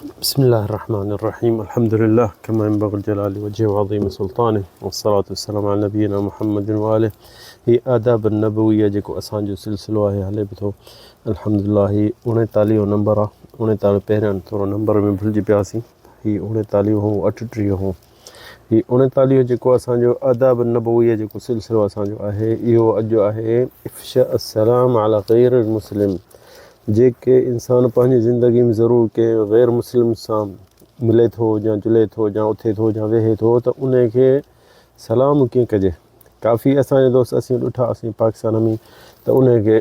بسم الله الرحمن الرحيم الحمد لله كما ينبغي لجلال وجهه وعظيم سلطانه والصلاة والسلام على نبينا محمد وآله هي آداب النبويه جيڪو اسان جو سلسلو آهي هلي به ٿو الحمد لله هي 39 نمبر آ 39 پهريان ٿورو نمبر ۾ ڀلجي پياسين هي 39 هو 38 هو هي 39 جيڪو اسان جو آداب النبويه جيڪو سلسلو اسان جو آهي اهو اڄ آهي افشاء السلام على غير المسلم جيڪي انسان پنهنجي زندگي ۾ ضرور ڪنهن غير مسلم سان ملي ٿو يا جلي ٿو يا اٿي ٿو يا ويهي ٿو ته ان کي سلام ڪيئن ڪجي ڪافي اسان جا دوست اسين ڏٺا اسين پاڪستان ۾ ته ان کي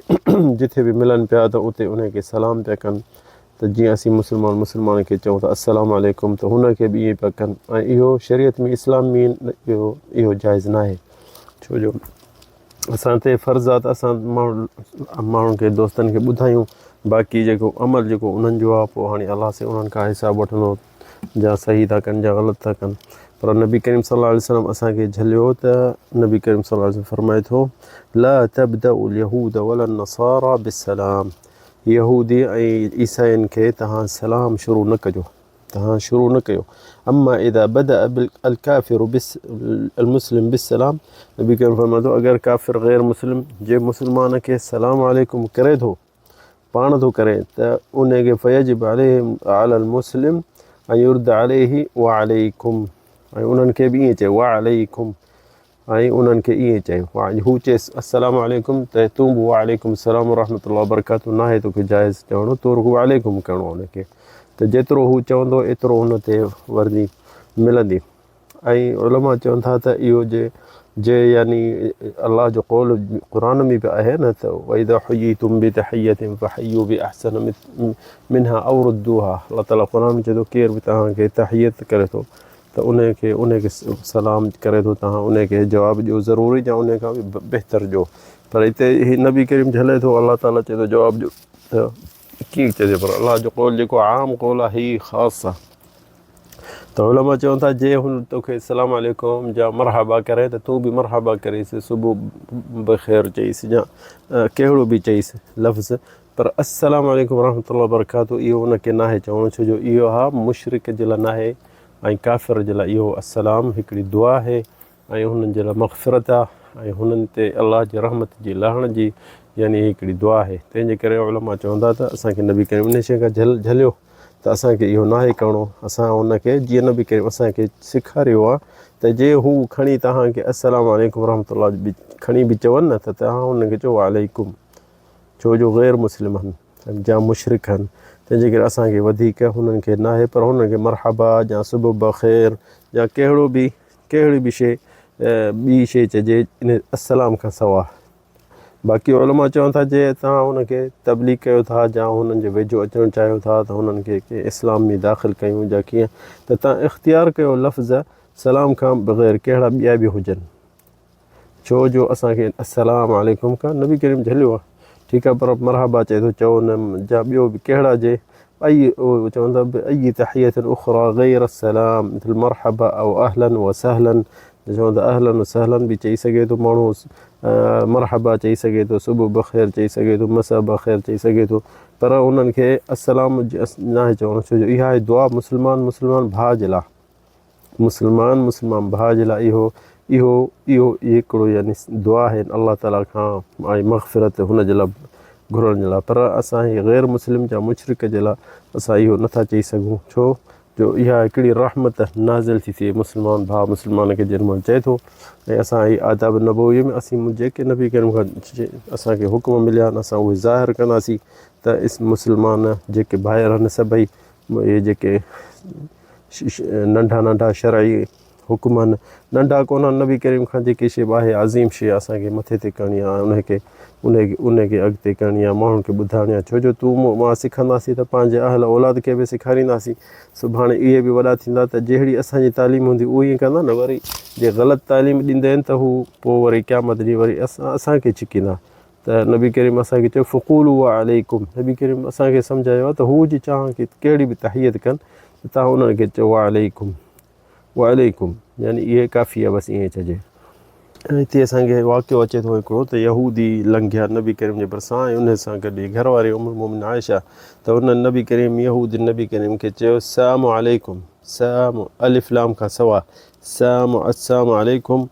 جٿي به ملن پيا ته اتي ان کي سلام پيا ڪن ته جيئن اسين مسلمان مسلمان کي چئون ته السلام عليڪم ته هن کي به ائين پيا ڪن ۽ اهو شريعت ۾ اسلام ۾ اهو اهو جائز ناهي ڇو جو اسان تي فرض آهي ته اسان ماڻهن ماڻهن کي دوستن کي ٻڌايون باقي جيڪو عمل جيڪو انهن جو آهي پوء هاڻي الله سائين انهن کان حساب وٺندو جا صحيح ٿا ڪن جا غلط ٿا ڪن پر نبي ڪريم صلي الله عليه وسلم اسان کي جهليو ته نبي ڪريم صلي الله عليه وسلم فرمائي ٿو لا تبدأ اليهود ولا النصارى بالسلام يهودي ۽ عيسائين کي توهان سلام شروع نه ڪجو، توهان شروع نه ڪيو، اما اذا بدأ الڪافر المسلم بالسلام، نبي ڪريم فرمائي ٿو اگر ڪافر غير مسلم جي مسلمان کي سلام عليڪم ڪري ٿو پاڻ ٿو ڪري ته ان کي فيجب عليه علي المسلم ان يرد عليه وعليڪم ۽ انهن کي به ائين چئي وعليڪم ۽ انهن کي ائين چيو ۽ هو چيس السلام عليڪم ته تون به وعليڪم السلام ورحمة الله وبرڪاته ناهي توکي جائز چوڻو تو رڳو وعليڪم ڪرڻو ان کي ته جيترو هو چوندو ايترو هن تي وردي ملندي ۽ علماء چون ٿا ته اهو جي جي يعني الله جو قول قرآن ۾ به آهي نه ته وإذا حييتم بتحية فحيوا بأحسن منها أو ردوها الله تعالي قرآن ۾ چئي ٿو ڪير به توهان کي تحيت ڪري ٿو ته انهي کي انهي کي سلام ڪري ٿو توهان انهي کي جواب ڏيو ضروري يا انهي کان به بهتر ڏيو پر هتي هي نبي ڪريم جهلي ٿو الله تعالي چئي ٿو جواب ڏيو ته ڪيئن چئجي پر الله جو قول جيڪو عام قول آهي هي خاص آهي ته علماء چون ٿا جي هن توکي السلام عليڪم جا مرحبا ڪري ته تون به مرحبا ڪريس صبح بخير چئيس يا ڪهڙو به چئيس لفظ پر السلام عليڪم ورحمة الله وبرڪاته اهو ان کي ناهي چوڻو ڇو جو اهو ها مشرڪ جي لاء ناهي ۽ ڪافر جي لاء اهو السلام هڪڙي دعا آهي ۽ هنن جي لاء مغفرت آهي ۽ هنن تي الله جي رحمت جي لهڻ جي يعني هڪڙي دعا آهي تنهن جي ڪري علماء چوندا ته اسان کي نبي ڪريم ان شيء کان جهل جهليو ته اسان کي اهو ناهي ڪرڻو اسان ان کي جيئن نبي ڪريم اسان کي سيکاريو آهي ته جي هو کڻي توهان کي السلام عليڪم ورحمة الله کڻي به چون نه ته توهان ان کي چئو وعليڪم ڇو جو غير مسلم هن جا مشرڪ هن تنهن جي ڪري اسان کي وڌيڪ هنن کي ناهي پر هنن کي مرحبا يا صبح بخير يا ڪهڙو به ڪهڙي به شيء ٻي شيء چئجي ان السلام کان سوا باقي علماء چون ٿا جي توهان هن کي تبليغ ڪيو ٿا يا هنن جي ويجهو اچڻ چاهيو ٿا ته هنن کي ڪنهن اسلام ۾ داخل ڪيون يا ڪيئن ته توهان اختيار ڪيو لفظ سلام کان بغير ڪهڙا ٻيا به هجن ڇو جو اسان کي السلام عليڪم کان نبي ڪريم جهليو آ ٺيڪ آ پر مرحبا چئي ٿو چئو نه جا ٻيو به ڪهڙا جي اي چون ٿا اي تحية اخرى غير السلام مثل مرحبا او اهلا وسهلا چون ٿا اهلا وسهلا به چئي سگهي ٿو ماڻهو مرحبا چئي سگهي ٿو صبح بخير چئي سگهي ٿو مساء بخير چئي سگهي ٿو پر انهن کي السلام ناهي چوڻو ڇو جو اها آهي دعا مسلمان مسلمان ڀاء جي لاء مسلمان مسلمان ڀاء جي لاء اهو اهو اهو هڪڙو يعني دعا آهي الله تعالي کان ۽ مغفرت هن جي لاء گهرڻ جي لاء پر اسان هي غير مسلم جا مشرڪ جي لاء اسان اهو نٿا چئي سگهون ڇو جو اها هڪڙي رحمت نازل ٿي ٿئي مسلمان ڀاء مسلمان کي جنهن مهل چئي ٿو ۽ اسان هي آداب نبوي ۾ اسين جيڪي نبي ڪريم کان اسان کي حڪم مليا آهن اسان اهي ظاهر ڪنداسين ته اس مسلمان جيڪي ڀائر آهن سڀئي اهي جيڪي ننڍا ننڍا شرعي حڪم آهن ننڍا ڪونهن نبي ڪريم کان جيڪي شيء به آهي عظيم شيء اسان کي مٿي تي ڪرڻي آهي ان کي ان کي ان کي اڳتي ڪرڻي آهي ماڻهن کي ٻڌائڻي آهي ڇو جو تون مون مان سکنداسين ته پنهنجي اهل اولاد کي به سيکارينداسين سڀاڻي اهي به وڏا ٿيندا ته جهڙي اسان جي تعليم هوندي اهو ئي ڪندا نه وري جي غلط تعليم ڏيندين ته هو پوء وري قيامت ڏينهن وري اسان اسان کي ڇڪيندا ته نبي ڪريم اسان کي چيو فقولوا وعليڪم نبي ڪريم اسان کي سمجهايو آهي ته هو جي چاهان کي ڪهڙي به تحيت ڪن ته تهان انهن کي چئو وعليڪم وعليڪم يعني اهي ڪافي آهي بس ائين چئجي. هتي اسان کي واقعو اچي ٿو هڪڙو ته يهودي لنگهيا نبي ڪريم جي ڀرسان ۽ انهي سان گڏ هي گهر واري ام المومنين عائشه ته انهن نبي ڪريم يهودين نبي ڪريم کي چيو السام عليڪم سام الف لام کان سوا سام السام عليڪم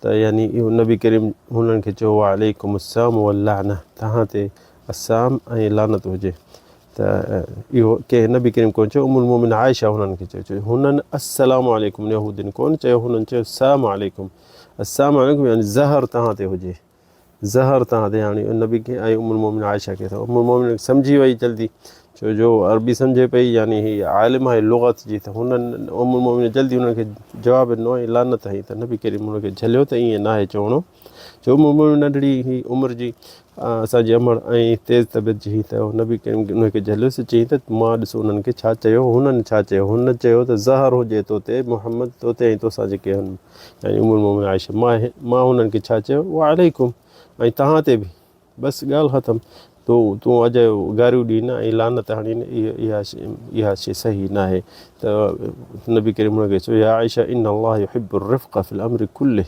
ته يعني اهو نبي ڪريم هنن کي چيو وعليڪم السام واللعنه توهان تي السام ۽ لعنت هجي ته اهو ڪنهن نبي ڪريم ڪونه چيو، ام المومنين عائشه هنن کي چيو، چيو هنن السلام عليڪم يهودين ڪونه چيو، هنن چيو السلام عليڪم، السلام عليڪم يعني زهر توهان تي هجي، زهر توهان تي يعني نبي کي ۽ ام المومنين عائشه کي ته ام المومنين سمجهي وئي جلدي ڇو جو عربي سمجهي پئي يعني هي عالم آهي لغت جي ته هنن ام المومنين جلدي هنن کي جواب ڏنو ۽ لعنت هنئي ته نبي ڪريم هن کي جهليو ته ائين ناهي چوڻو ڇو مون ننڍڙي هئي عمر جي اسان جي امڙ ۽ تيز طبيعت جي هئي ته نبي ڪريم ان کي جهليس چيائين ته مان ڏس انهن کي ڇا چيو هنن ڇا چيو هن چيو ته زهر هجي تو تي محمد تو تي ۽ توسان جيڪي آهن يعني ام المومنين عائشه مان مان هنن کي ڇا چيو وعليڪم ۽ توهان تي به بس ڳالهه ختم تو تون اجايو گاريون ڏين ۽ لعنت هڻين اها اها شي صحيح ناهي ته نبي ڪريم هن کي چيو يا عائشه ان الله يحب الرفق في الامر كله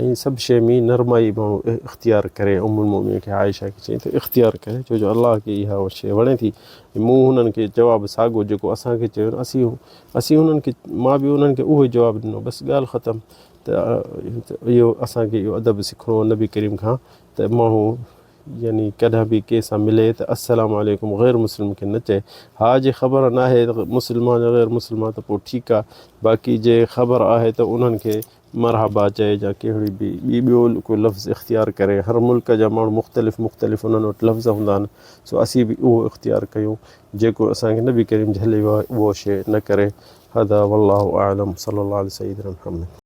۽ سڀ شي ۾ نرمائي ماڻهو اختيار ڪري ام المومنين کي عائشه کي چيائين ته اختيار ڪري ڇو جو الله کي اها شي وڻي ٿي ۽ مون هنن کي جواب ساڳو جيڪو اسان کي چيو اسين اسين هنن کي مان به انهن کي اهو ئي جواب ڏنو بس ڳالهه ختم ته اهو اسان کي اهو ادب سکڻو نبي ڪريم کان ته ماڻهو يعني ڪڏهن به ڪنهن سان ملي ته السلام عليڪم غير مسلم کي نه چئي. ها جي خبر ناهي ته مسلمان يا غير مسلمان ته پوء ٺيڪ آ باقي جي خبر آهي ته انهن کي مرحبا چئي يا ڪهڙي به ٻي ٻيو ڪو لفظ اختيار ڪري. هر ملڪ جا ماڻهو مختلف مختلف انهن وٽ لفظ هوندا آهن سو اسين به اهو اختيار ڪيون جيڪو اسان کي نبي ڪريم جهلي ويو آهي اهو شيء نه ڪري. هذا والله اعلم صلي الله علي سيدنا محمد.